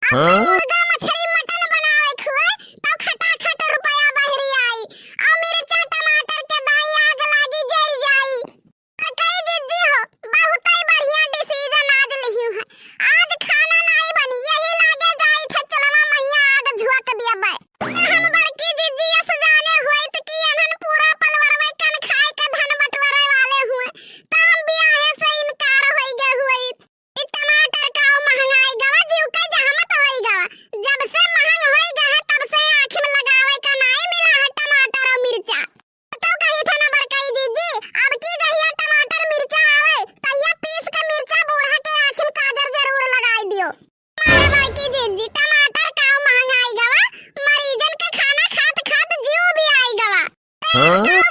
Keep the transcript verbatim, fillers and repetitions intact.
अब हाँ? मुर्गा मछरी मटन बनावे खुए, तो खटाखट रुपया बहरी आई। और मिर्चा टमाटर के दाई आग लागी जर जाई। और कई जिज्जी हो, बहुतै बढ़िया decision आज लिहिउ है। आज खाना नाई बनी, यही लागे जाई थे चलवा मैया आग झुक दिया बे। हम बड़की जिज्जी अस जाने होइत कि एनहन पूरा पलवरवे कन खाए के धन बटोरे वाले हुए, त हम बियाहे से इनकार होई गए हुए। ई टमाटर का महंगाई गवा, जीव के जहमत होई गवा। जब से महंग होई गए है, तब से आँखी में लगावे का नाई मिला है टमाटर और मिर्चा। तो कही थे ना बड़कई जिज्जी, अब की जहिया टमाटर मिर्चा आवे, तहिया पीस के मिर्चा बूढ़ा के आँखी में काजर जरूर लगाई दियो। मारे बड़की जिज्जी, टमाटर का महंगाई गवा, मरीजन के खाना खात खात जीव भी आई गवा। हाँ?